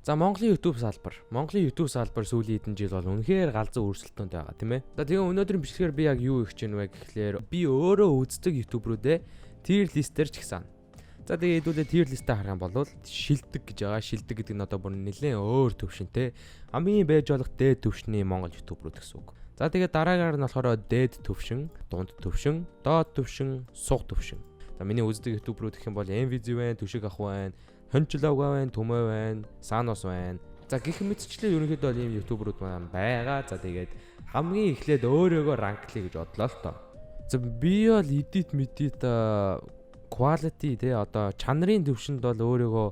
За, Монголын YouTube салбар. Монголын YouTube салбар сүүлийн хэдэн жил бол үнэхээр галзуу өрсөлдөөнд байгаа, тийм ээ. За, тэгээ өнөөдрийн бичлэгээр би яг юу хийх гэж байна вэ гэхлээр би өөрөө үздэг YouTuber-үүдээ tier list-ээр ч гэсэн. За, тэгээ хэдүүлээ tier list-ээ харах юм бол шилдэг гэж байгаа. Шилдэг гэдэг нь одоо бүр нэлээд өөр төвшинтэй. Хамгийн байж болох дээд төвшний Монгол YouTuber-үүд гэсэн үг. За, тэгээ дараагаар нь болохоор дээд төвшин, дунд төвшин, доод төвшин, суг төвшин. За, миний үздэг YouTuber-үүд гэх юм бол MVZ байна, Түшиг ах байна, Хончлоога байна, Түмээ байна, Санус байна. За, гэх мэтчлээ ерөнхийдөө бол ийм YouTuber-үүд маань байгаа. За, тэгээд хамгийн эхлээд өөрөөгөө rank лая гэж бодлоо л тоо. За, би бол edit медит quality те, одоо чанарын төвшөнд бол өөрөөгөө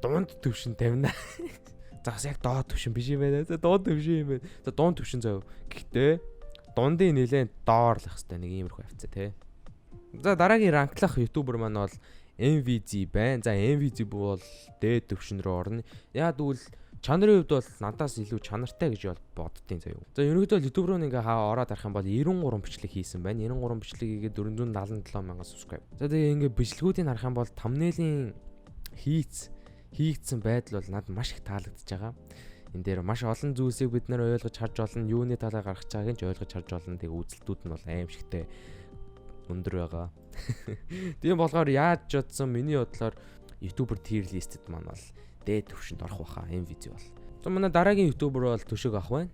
дунд төвшин тавина. За, бас яг доод төвшин биш юм байна. За, дунд төвшин юм байна. За, дунд төвшин заяа. Гэхдээ дундын нэлээд доорлох хэвээр нэг иймэрхүү хавцаа те. За, дараагийн rank лах YouTuber маань бол MVZ байна. За, MVZ бол дээд төвшин рүү орно. Яг тэгвэл чанарын хувьд бол надаас илүү чанартай гэж бол боддیں заяа. За, ерөнхийдөө YouTube руу ингээ хаа ороод харах юм бол 93 бичлэг хийсэн байна. 93 бичлэг хийгээд 477 мянган subscribe. За, тэгээ ингээ бичлэгүүдийг харах юм бол thumbnail-ийн хийгдсэн байдал бол надад маш их таалагдж байгаа. Энэ дээр маш олон зүйлсийг бид нэр ойлгож харж болно. Юуны талаар гаргаж байгааг нь ч ойлгож харж болно. Тэгээ үзэлтүүд нь бол аимшигтэй өндөр байгаа. Тийм болохоор яаж ч бодсон, миний бодлоор YouTuber tier list-д маань бол дээд түвшинд орох баха MVZ бол. За, манай дараагийн YouTuber бол Төшөг ах байна.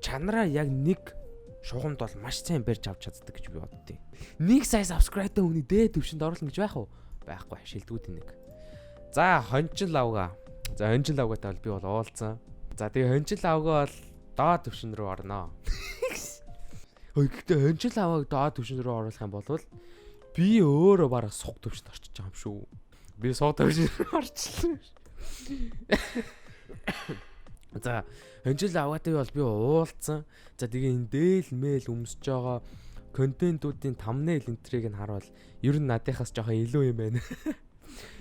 Чанараа яг нэг шугамд бол маш сайн барьж авч чаддаг гэж би боддیں۔ 1 сая subscribe-тай хүний дээд түвшинд оруулна гэж байх уу? Байхгүй, шилдэгүүдийн нэг. За, Хончин лавга. За, Хончин лавгатай бол би бол уулзсан. За, тэгээ Хончин лавга бол доод түвшин рүү орноо. Ой, гэхдээ Хончин лавгаг доод түвшин рүү оруулах юм бол би өөрөө бараг суг түвшинд орчиж байгаа юм шүү. Би суг түвшинд рүү орчлоо. За, Хонжил аваатай бол би уулзсан. За, тэгээ энэ дээл мэйл өмсөж байгаа контентуудын thumbnail энтрийг нь харуул ер нь надынхаас жоохон илүү юм байна.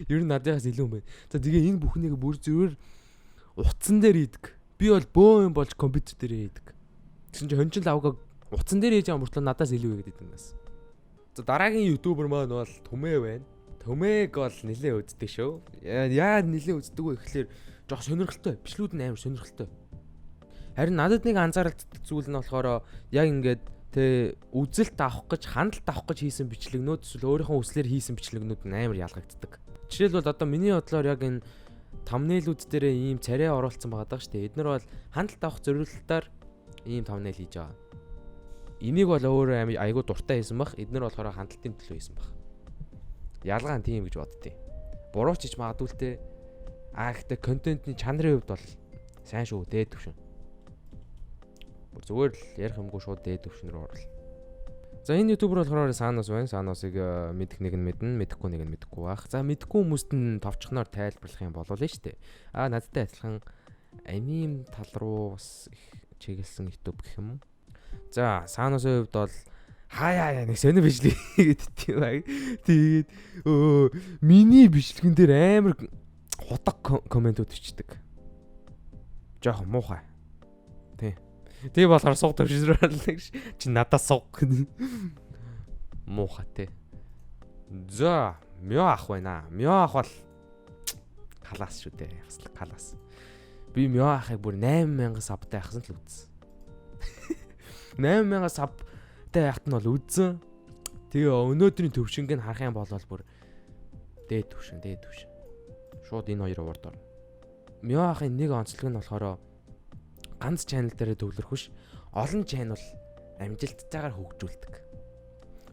Ер нь надынхаас илүү юм байна. За, тэгээ энэ бүхнийг бүр зүгээр утсан дээр хийдэг. Би бол бөө юм болж компьютер дээр хийдэг. Тэгсэн чинь Хонжил авгаа утсан дээр хийж байгаа мөртлөө надаас илүү хийгээд идэв юм. За, дараагийн YouTuber маань бол Түмээ байна. Түмээг бол нилээ үздэг шүү. Яа, нилээ үздэг вэ гэхлээр жоох сонирхолтой. Бичлүүд нь амар сонирхолтой. Харин надад нэг анзааралддаг зүйл нь болохоор яг ингээд тэ үзэлт авах гэж, хандлт авах гэж хийсэн бичлэгнүүд эсвэл өөрийнхөө хүслээр хийсэн бичлэгнүүд нь амар ялгагддаг. Жишээлбэл, одоо миний бодлоор яг энэ thumbnail-үүд дээрээ ийм царай оруулсан байгаа даа шүү дээ. Эднэр бол хандлт авах зорилгоор ийм thumbnail хийж байгаа. Энийг бол өөрөө амар айгуу дуртай хийсэн бах. Эднэр болохоор хандлтын төлөө хийсэн бах. Ялгаа нь тийм гэж боддیں۔ Буруу ч хийж магадгүй л те. Аа, гэхдээ контентны чанарын хувьд бол сайн шүү, дээд түвшин. Бүр зүгээр л ярих юмгүй, шууд дээд түвшин рүү орлоо. За, энэ YouTuber болохоор Санус байна. Санусыг мэдэх нэг нь мэднэ, мэдэхгүй нэг нь мэдэхгүй байх. За, мэдэхгүй хүмүүст нь товчхоноор тайлбарлах юм бол нь шүү дээ. Аа, надтай адилхан аним тал руу бас их чиглэсэн YouTube гэх юм уу. За, Санусын хувьд бол хаяа нэг сонир бичлэг хийгээд тийм баг. Тэгээд миний бичлэгэн дээр амар хутаг комментүүд бичдэг. Жохон муухай. Тий. Тэгээ болохоор суг төвшрөөл гэж чи надаас суг. Муухай те. За, Мё ах байна. Мё ах бол класс шүү дээ. Бас л класс. Би Мё ахыг бүр 8000 sub тай байхсан л үзсэн. 8000 sub тай байхад нь бол үзсэн. Тэгээ өнөөдрийн төвшинг нь харах юм бол бүр дээд төвшин, дээд төвшин. Шууд энэ хоёр урд орно. Мё ахын нэг онцлог нь болохоор ганц channel дээр төвлөрөх биш, олон channel амжилттайгаар хөгжүүлдэг.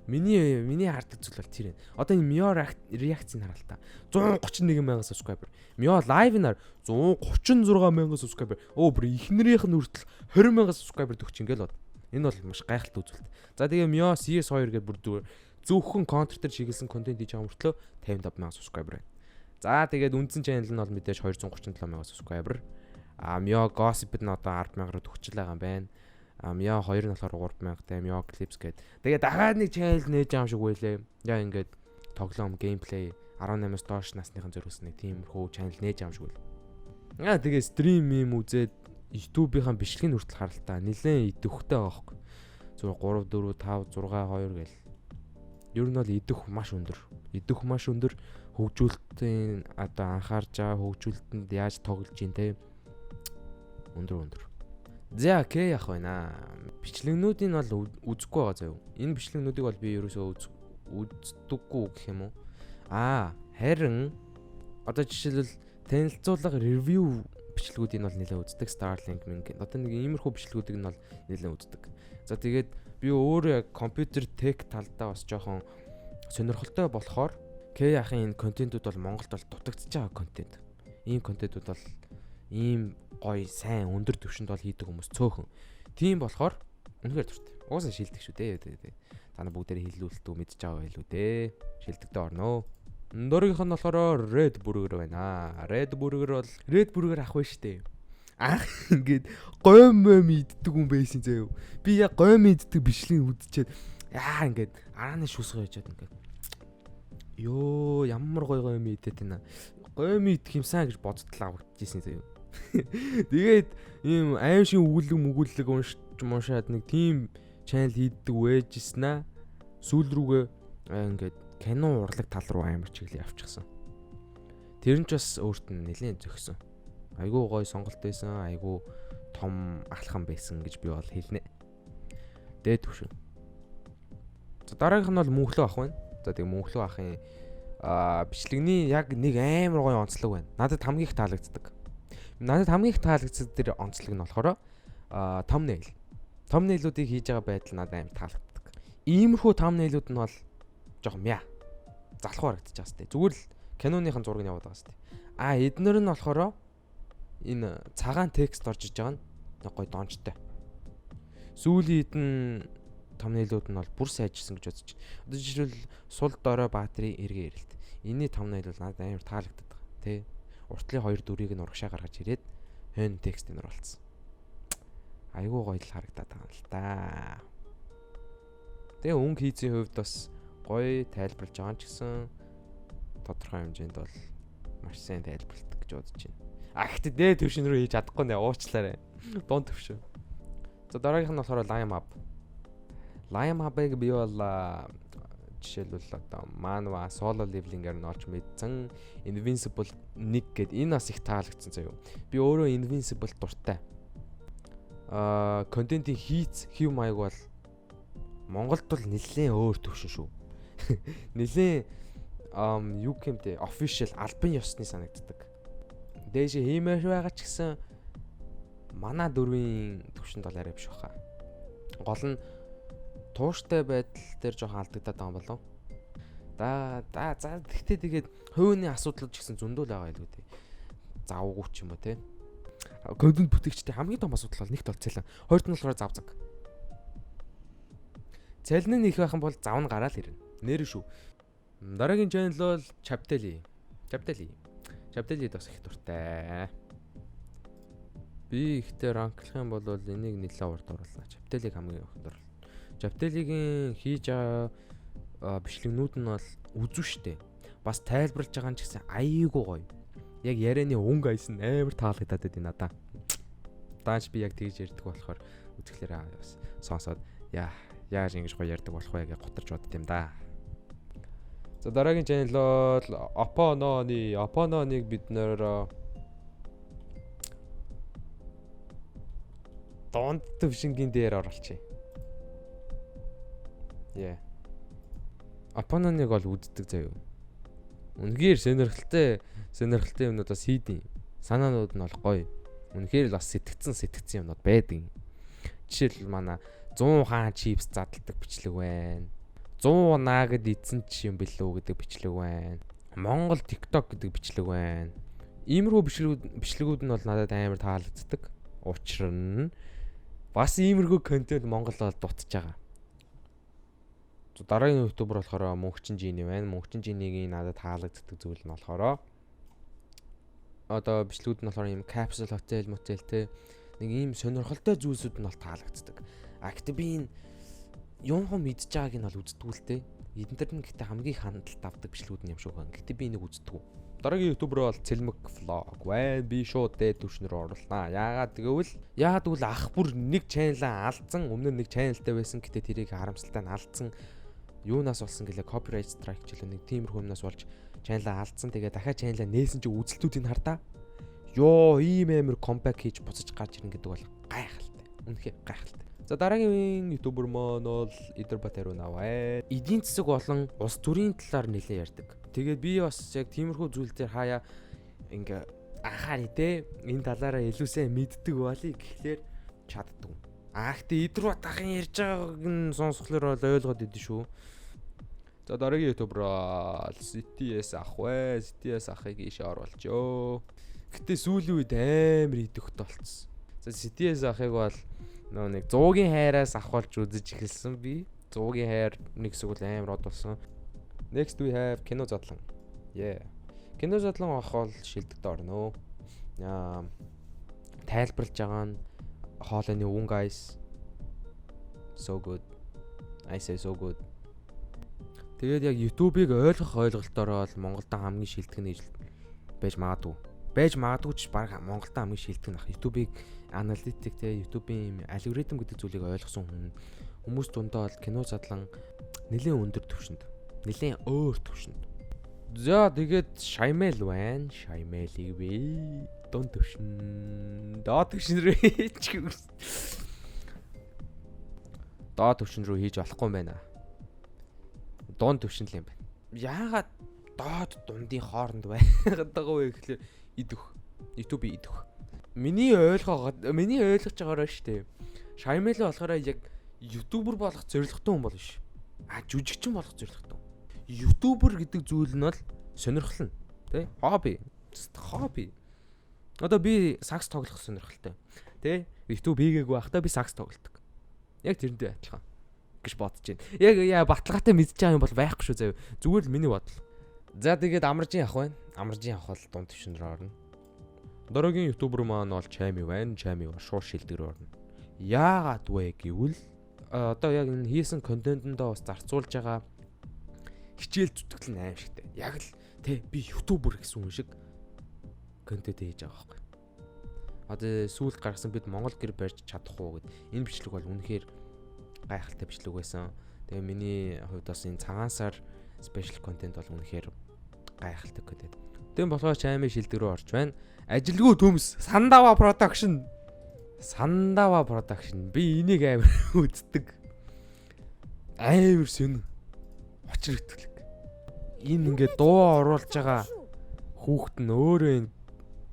Миний хардаг зүйл бол тэр юм. Одоо энэ Mio реакцийг хараа л та. 131 мянган subscriber. Mio live нар 136 мянган subscriber. Өө, бүр эхнэрийнх нь хүртэл 20 мянган subscriber төгч ингээл бод. Энэ бол маш гайхалтай үзүүлэлт. За, тэгээ Mio CS2 гэдэг бүр зүгээр зөвхөн Counter дээр чиглэсэн контент хийж байгаа мөртлөө 55 мянган subscriber байна. За, тэгээд үндсэн channel нь бол мэдээж 237 мянган subscriber. А Mio Gossip нь одоо 10 мянга руу төгсчл байгаа юм байна. А Mio 2 нь болохоор 3000-тай Mio Clips гээд. Тэгээ дахиад нэг channel нээж байгаа юм шиг байлээ. Яа, ингээд тоглоом gameplay 18-аас доош насныхан зориулсан нэг тиймэрхүү channel нээж байгаа юм шиг байл. Аа, тэгээ stream юм үзээд YouTube-ийн бичлэгийг хүртэл харалтаа нилээн идэвхтэй байгаа хөөхгүй. Зүгээр 3 4 5 6 2 гэл. Ер нь бол идэх маш өндөр. Идэх маш өндөр. Хөгжүүлэлтийн одоо анхаарж байгаа, хөгжүүлэлтэнд яаж тоглож ийн те. Өндөр өндөр. За, окей, явах байна. Бичлэгнүүдийг нь бол үзэхгүй байгаа заяа. Энэ бичлэгнүүдийг бол би ерөөсөө үздэггүй гэх юм уу? Харин одоо жишээлбэл танилцуулга, review бичлэгүүдийг нь бол нэлээд үздэг. Starlink мэн. Одоо нэг иймэрхүү бичлэгүүдийг нь бол нэлээд үздэг. За, тэгээд би өөрөө яг компьютер tech талдаа бас жоохон сонирхолтой болохоор К ахын энэ контентууд бол Монголд бол дутагдчихж байгаа контент. Ийм контентууд бол ийм гоё, сайн, өндөр түвшинд бол хийдэг хүмүүс цөөхөн. Тийм болохоор үнэхээр дуртай. Угаасаа шилдэг шүү дээ. Та нар бүгдээрээ хилүүлэлтүү мэдж байгаа байлгүй дээ. Шилдэгдээ орноо. Дараагийнх нь болохоор Red Burger байна. Red Burger бол Red Burger ах вэ штэ. Анх ингээд гойм мойм иддэг хүн байсан заяа. Би яг гойм иддэг бичлэгийг үзчихэд яа, ингээд арааны шүсгөө яжаад ингээд ёо, ямар гой гойм идээд байна. Гойм идэх юмсан гэж бодтлаа авагдчихсэн заяа. Тэгээд ийм аим шиг өгүүлэг мүгүүлэг уншиж муншаад нэг тийм channel хийддэг байжсэн аа. Сүүл рүүгээ ингээд кино урлаг тал руу амар чиглэл явчихсан. Тэр нь ч бас өөрт нь нэлээд зөгсөн. Айгуу гоё сонголт байсан, айгуу том алхам байсан гэж би бол хэлнэ. Дээд түвшин. За, дараагийнх нь бол мөнхлөө ах байна. За, тэгээ мөнхлөө ахын бичлэгний яг нэг амар гоё онцлог байна. Надад хамгийн их таалагддаг. Надад хамгийн их таалагддаг тэр онцлог нь болохоор thumbnail. Thumbnail-уудыг хийж байгаа байдал надад амар таалагддаг. Иймэрхүү thumbnail-ууд нь бол жоохон мяа. Залхуу харагдчих байгаа сте. Зүгээр л киноныхын зураг нь яваад байгаа сте. А эднэр нь болохоор энэ цагаан текст орж иж байгаа нь нэг гоё донжтой. Сүүлийн хэдэн thumbnail-ууд нь бол бүр сайжирсан гэж бодож байна. Одоо жишээлбэл сул дорой баатрын эргээ эрэлт. Энийний thumbnail бол надад амар таалагддаг байгаа. Тэ. Уртлын хоёр дүрийг нь урагшаа гаргаж ирээд хойно текстийг оруулсан. Айгуу гоё л харагдаад байгаа юм л та. Тэгээ өнгө хийцийн хувьд бас гоё тайлбарлаж байгаа ч гэсэн тодорхой хэмжээнд бол маш сайн тайлбарладаг гэж бодож байна. А гэхдээ дээд түвшин рүү хийж чадахгүй нэ, уучлаарай. Дунд түвшин. За, дараагийнх нь болохоор Lime Hub. Lime Hub-ыг би бол жишээлбэл одоо манва, Solo Leveling-аар нь олж мэдсэн. Invincible 1 гэд энэ бас их таалагдсан заяа. Би өөрөө Invincible дуртай. Контентын хийц хэв маяг бол Монголд бол нэлээд өөр төвшин шүү. Нэлээд юу гэмтэй official, албан ёсны санагддаг. Дээшээ хиймээр байгаа ч гэсэн манай дөрвийн төвшөнд бол арай биш баха. Гол нь тууштай байдал дээр жоохон алдагдаад байгаа юм болов. Да да за, тэгтээ тэгээд хувийн асуудлууд ч гэсэн зөндөл байгаа байлгүй дээ. Завгүй ч юм уу те. Контент бүтээгчдийн хамгийн том асуудал бол нэгт бол цалин. Хоёрт нь болохоор зав цаг. Цалин нь их байх юм бол зав нь гараал ирнэ. Нэр шүү. Дараагийн channel бол Chapteli. Chapteli. Chapteli бас их дуртай. Би ихтэй rank лах юм бол энийг нэлээд урд оруулна. Chapteli-г хамгийн урд оруулна. Chapteli-гийн хийж байгаа бичлэгнүүд нь бол үзүү штэ. Бас тайлбарлаж байгаа нь ч гэсэн айгүй гоё. Яг ярианы өнгө аяс нь амар таалагдаад байд надаа. Дааш би яг тэгж ярьдаг болохоор үзэхлээр бас сонсоод яа, яаж ингэж гоё ярьдаг болох вэ гэж готарч бодд юм да. За, дараагийн channel бол Опононы. Опононыг бид нэр дунд төвшингийн дээр оруулчих. Yeah. Опононыг бол үздэг заяа. Үнэхээр сонирхолтой сонирхолтой юмнууд бас хийдیں۔ Санаанууд нь бол гоё. Үнэхээр л бас сэтгцэн сэтгцэн юмнууд байдаг. Жишээлбэл манай 100 хаан чипс задалдаг бичлэг байна. 100 наагд эзэн ч юм бэлүү гэдэг бичлэг байна. Монгол TikTok гэдэг бичлэг байна. Иймэрхүү бичлэгүүд нь бол надад амар таалагддаг. Учир нь бас иймэрхүү контент Монгол бол дутж байгаа. Дараагийн YouTuber болохоор Мөнхчин Жини байна. Мөнхчин Жинигийн надад таалагддаг зүйл нь болохоор одоо бичлэгүүд нь болохоор ийм capsule hotel motel те, нэг ийм сонирхолтой зүйлсүүд нь бол таалагддаг. А гэтээ би энэ юунхан мэдж байгааг нь бол үздэггүй л те. Эдэн нь гэтээ хамгийн их хандлт авдаг бичлэгүүд нь юм шиг байна. Гэтээ би энийг үздэггүй. Дараагийн YouTuber бол Цэлмэг vlog байна. Би шууд дээд түвшин рүү оруулнаа. Яагаад гэвэл ах бүр нэг channel-аа алдсан. Өмнө нь нэг channel-тай байсан. Гэтээ тэрийг харамсалтай нь алдсан. Юунаас болсон гэлээ, copyright strike ч илүү нэг тиймэрхүү юмнаас болж channel аа алдсан. Тэгээ дахиад channel аа нээсэн чи үзэлтүүдийг хардаа. Йоо, ийм амар comeback хийж буцаж гарч ирнэ гэдэг бол гайхалтай. Үнэхээр гайхалтай. За, дараагийн YouTuber маань бол Идэрбат Аруна бай. Эдийн засаг болон улс төрийн талаар нэлээд ярьдаг. Тэгээд би бас яг тиймэрхүү зүйл дээр хаяа ингээ анхаарь те, энэ талаараа илүү сайн мэддэг болъё гэхлээр чаддгүй. Аа, гэтээ Идэрбат ахын ярьж байгааг нь сонсохлоор бол ойлгоод идэв шүү. За, дараагийн YouTuber CTS ах вэ? CTS ахыг ийшээ оруулжөө. Гэтэ сүүлийн үед амар идэвхтэй болцсон. За, CTS ахыг бол нөө нэг 100-гийн хайраас авахулж үзэж эхэлсэн би. 100-гийн хайр нэг хэсэг бол амар од болсон. Next we have кино задлан. Yeah. Кино задлан авах бол шилдэгт орно. Аа, тайлбарлаж байгаа нь хоолойны үн, guys. So good. I say so good. Тэгээд яг YouTube-ыг ойлгох ойлголтоороо бол Монголд хамгийн шилдэг нь байж магадгүй. Байж магадгүй ч баг Монголд хамгийн шилдэг нь ах. YouTube-ыг аналитик те, YouTube-ийн алгоритм гэдэг зүйлийг ойлгосон хүн хүмүүс дундаа бол кино задлан нэлээд өндөр түвшинд, нэлээд өөр түвшинд. За, тэгээд Шаймел байна. Шаймелийг би дунд түвшин, доод түвшин рүү хийж, доод түвшин рүү хийж болохгүй юм байна. Дунд түвшин л юм байна. Яагаад доод дундын хооронд байгаад байгаа вэ гэхлээр идэх. YouTube идэх. Миний ойлгоогоод, миний ойлгож байгаараа шүү дээ. Шаймел болохоор яг YouTuber болох зорилготой хүн болно ш. А, жүжигчин болох зорилготой. YouTuber гэдэг зүйл нь бол сонирхол нь тий, хобби. Хобби. Одоо би сакс тоглох сонирхолтой. Тэ? YouTube хийгээгүй байхдаа би сакс тоглолдог. Яг тэрнтэй адилхан гэж бодож байна. Яг яа баталгаатай мэдж байгаа юм бол байхгүй шүү заяа. Зүгээр л миний бодол. За, тэгээд амаржин явах байна. Амаржин явах бол дунд түвшин рүү орно. Дараагийн YouTuber маань бол Чами байна. Чами шууд шилдэг рүү орно. Яагаад вэ гэвэл одоо яг энэ хийсэн контентэндээ бас зарцуулж байгаа хичээл зүтгэл нь аимшигтай. Яг л тэ, би YouTuber гэсэн хүн шиг контент хийж байгаа байхгүй. Одоо сүүлд гаргасан бид Монгол гэр барьж чадах уу гэд энэ бичлэг бол үнэхээр гайхалтай бичлэг байсан. Тэгээ миний хувьд бас энэ цагаан сар special content бол үнэхээр гайхалтай контент. Тийм болохоор чаймын шилдэг рүү орж байна. Ажилгүй төмс Сандава production. Сандава production. Би энийг амар үздэг. Амар сонь. Учир хөтөлөг. Энэ ингээд дуу оруулж байгаа хүүхэд нь өөрөө энэ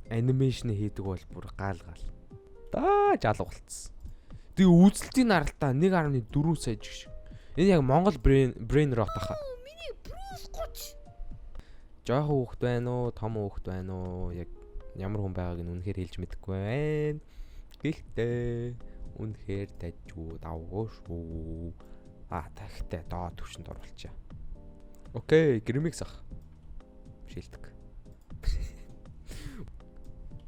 animation хийдэг бол бүр гал гал. Да, жалга болцсон. Тэгээ үзэлтийн наралтаа 1.4 сая жигш. Энэ яг Монгол brain rot аха. Миний Брюс 30. Жохон хүүхэд байна уу, том хүүхэд байна уу? Яг ямар хүн байгааг нь үнэхээр хэлж мэдэхгүй байна. Гэхдээ үнэхээр дажгүй давгүй шүү. А, тагтай доод төвшөнд оруулчаа. Okay, Grimix ах. Шилдэг.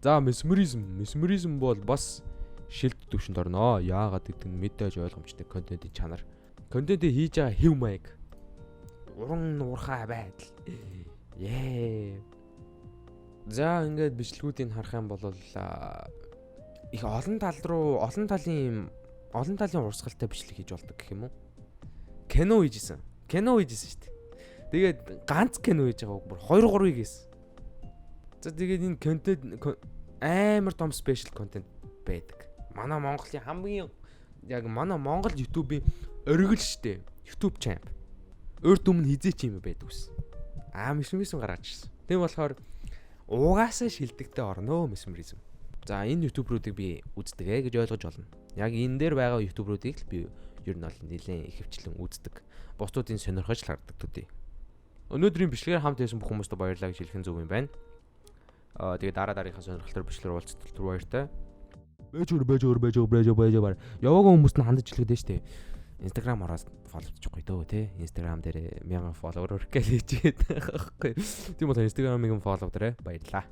За, mesmerism, mesmerism бол бас шилд төвшөнд орноо. Яагаад гэдэг нь мэдээж ойлгомжтой, контентын чанар. Контентыг хийж байгаа хэв маяг. Уран нуурхай байдал. Ее. За, ингээд бичлэгүүдийг харах юм бол их олон тал руу, олон талын урсгалтай бичлэг хийж болдог гэх юм уу? Кино хийжсэн. Кино хийжсэн шүү дээ. Тэгээд ганц кино хийж байгаа бүр 2 3-ыг хийсэн. За, тэгээд энэ контент амар том special контент байдаг. Манай Монголын хамгийн, яг манай Монгол YouTube-ийн оргил штэ. YouTube champ. Урд өмнө хизээч юм байдаг ус. Аа, mesmerism гаргаж ирсэн. Тийм болохоор угаасаа шилдэгтээ орно mesmerism. За, энэ YouTuber уудыг би үздэг ээ гэж ойлгож болно. Яг энэ дээр байгаа YouTuber уудыг л би ер нь бол нэлээд ихэвчлэн үздэг. Бусдуудын сонирхож л хардаг төдий. Өнөөдрийн бичлэгээр хамт байсан бүх хүмүүстээ баярлалаа гэж хэлэх нь зөв юм байна. Аа, тэгээд дараа дараагийнхаа сонирхолтой бичлэгээр уулзтал түр баяртай. Бэж өөр бэж өөр бэж өөр бэж бэж бэж. Яваагүй хүмүүст нь хандаж хэлдэг дээ штэ. Instagram ороод follow чихгүй дөө те. Instagram дээр 1000 follower хүрэх гээл хийчихэд байгаа байхгүй. Тийм бол Instagram-ыг follow дээрээ, баярлалаа.